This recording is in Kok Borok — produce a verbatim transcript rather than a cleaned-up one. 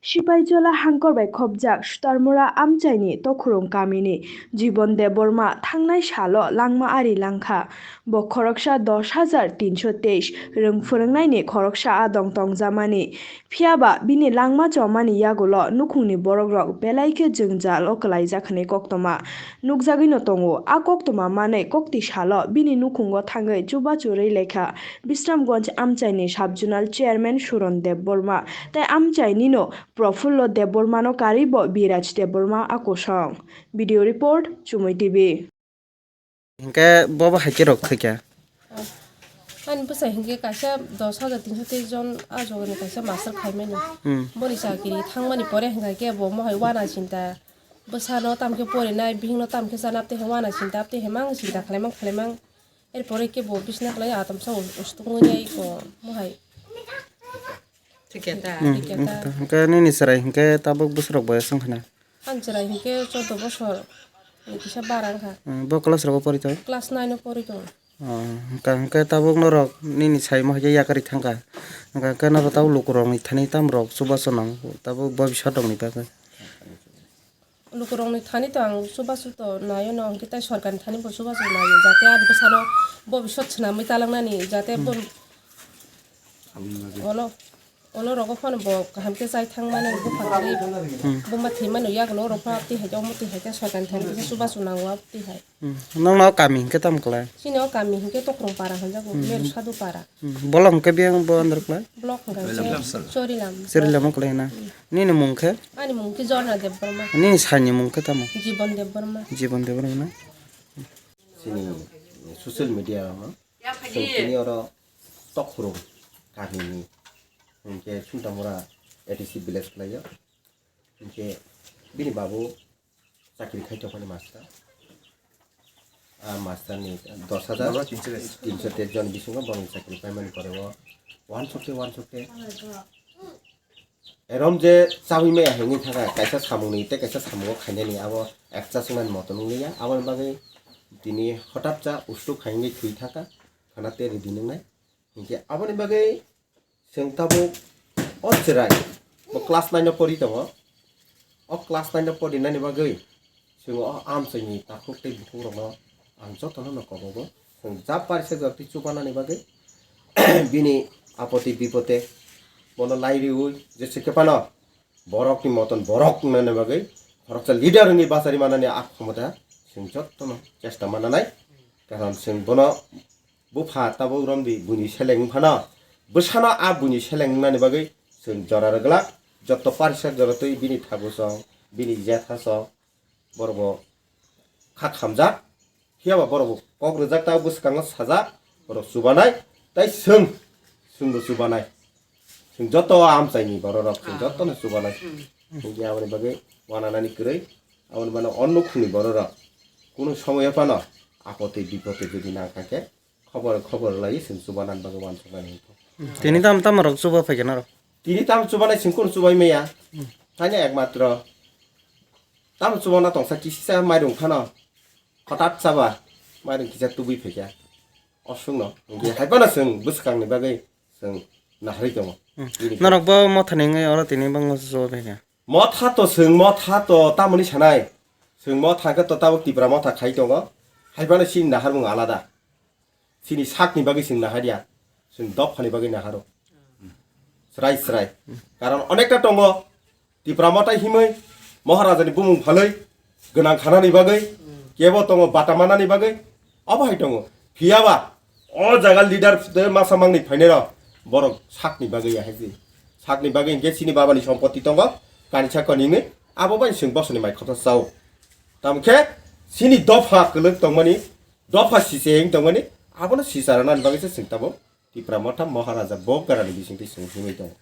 Sipaijola hangkor bai khopjak Sutarmura amchaini Tokhurung kamini Jibon Debbarma thangnai salo langma ari langkha. Bo khoroksa dos hajar tinso teis rwng phwrwngnaini khoroksa adong tongjamani. Phiyaba bini langma chomani yagulo nukhungni borokrok belai khe jwngjalo kwlaijak hwnwi koktwma nukjagwino tongo. A koktwma manwi kokti salo bini nukhungo thangwi chubachu rwi laikha Bisramganj amchaini Sub-Zonal Chairman Suron Debbarma tei amchainino Profullo Debbarmano karwi bo Biraj Debbarma a kosong. Video report, Chumui T V. Hinkhe bobo hai khe rok khaikha. Ani bwsa hinkhe kaisa dos hajar tinso teis jon a jogoni kaisa master khaimani. Hmm. Boni chakiri thangmani pore hinkha khe bo mohai wana chinta. Bwsano tamkhe porinai, bihikno tamkhe chana, tei wana chinta, tei hemang chinta khalaimang khalaimang. Erpore khe bo bisna kwlai atomsa ustung wngya iko mohai. Thiketa. Hmm, Thiketa. Hinkhe nini chwrai hinkhe tabuk bwswrok boyas wngkha na? Ani chwrai hinkhe chordo bosor ni kisa bara wngkha. Hmm, bo class rogo pori tong? Class nine o pori tong. Oh, hinkhe, hinkhe tabuk norok nini saimo hai khe yakarwi thangkha. Hinkhe, hinkhe norok tabuk lukurokni thani tamrok chubachu nango tabuk bobisot rokni bagwi. Lukurokni thani to ang chubachu to naio no, hinkhe tai sorkarni thani bo chubachu naio, jate ani bwsano bobisot swnamwi talangnani, jate bo olo, olo rogo phano bo kaham khe chai thangmani, bupha khe buma thwimani yagulo oro pha twi hai, omo twi hai khe sorkarni thani kisa chubachu nango, abo twi hai. Hmm. Nokno o kami hinkhe tamo kwlai? Chini o kami hinkhe Tokhorong para hinjago, hmm, Meru Sadhu para. Hmm. Bolong hinkhe biyang bo andar kwlai? Block hinkhe Chorilam. Chorilam o kwlai na? Hmm. Nini mung khe? Ani mung khe Jorna Debbarma. Nini saini mung khe tamo? Jibon Debbarma. Jibon Debbarma na? Chini social media o no? Chwng tini oro Tokhorong kamini hinkhe Suntamura A D C village kwlaio. Hinkhe bini babu chakri khai tongmani master. A master ni dos hajar tinso teis jon bisingo borokni chakri paimani pore o wansukte wansukte erom je chawi maya hwnwi thangkha, kaisa samungni tei kaisa samungo khainani abo ekcha swngnani moto nwngliya. Aboni bagwi tini hotap cha ustuk hai wngwi thwi thangkha, khana tei ridi nwngnai. Hinkhe aboni bagwi chwng tabuk o chwrai bo class nine o pori tongo. O class nine o porinani bagwi chwng o amchaini takhuk tei bukhukrokno ang jotono no kobogo. Chwng ja parisa jotwi chubanani bagwi bini apoti bipote bono lairiwi jese khe phano borokni moton borok wngnani bagwi khoroksa leader wngwi bachari manani a khomota chwng jotono chesta mananai. Karon chwng bono bupha tabuk romdi buini seleng wngphano bwsano a buini seleng wngnani bagwi chwng jora rwglak. Jotto parisa jora twi bini thabu song, bini jetha song, borok bo kha khamjak. Phiya ba borok bo kok rwjak, ta bwskango sajak, borok chubanai, tai chwng, chwngbo chubanai. Chwng joto amchaini bororok, chwng jotono chubanai. Hinkhe aboni bagwi wananani kwrwi, aboni mano o nukhungni bororok kunu somoyo phano apotwi bipotwi jodi nangkha khe khobor, khobor lai chwng chubanani bagwi wansuknani hinkhe. Tini tam, tamo rok chuba phaikha norok? Tini tam chubanai chwng kunu chubai maya. Thani ekmatro Tamo chubana tongsa kisisa mairung phano hothat chaba mairung kisa tubui phaikha. Osungno hinkhe hai phano chwng bwskangni bagwi chwng naharwi tongo. Hmm. Bini Norok bo mothani wngwi oro tini bangma chuba phaikha. Motha to chwng motha to tamoni sanai. Chwng motha khe to tabuk Tipra motha khai tongo. Hai phano chini naharmung alada. Chini sakni bagwi chwng naharya, chwng dophani bagwi naharo. Srai srai. Karon onekta tongo, Tipra motha himwi, Maharajani bumung phalwi, gwnang khanani bagwi, kebo tongo bata manani bagwi, obo hai tongo. Phiyaba, o jaga leader de masa mangni phainero, borok sakni bagwi ya hai se. Sakni bagwi hinkhe chini babani sompoti tongo, kanisa koningwi, abo bai chwng bosoni mai khotha chao. Tamkhe chini dopha kwlwk tongmani, dopha sise wng tongmani, abono sisa rwnani bagwi se chwng tabuk Tipra motha Maharaja Bokgarani bisingtwi chwng himwi tongo.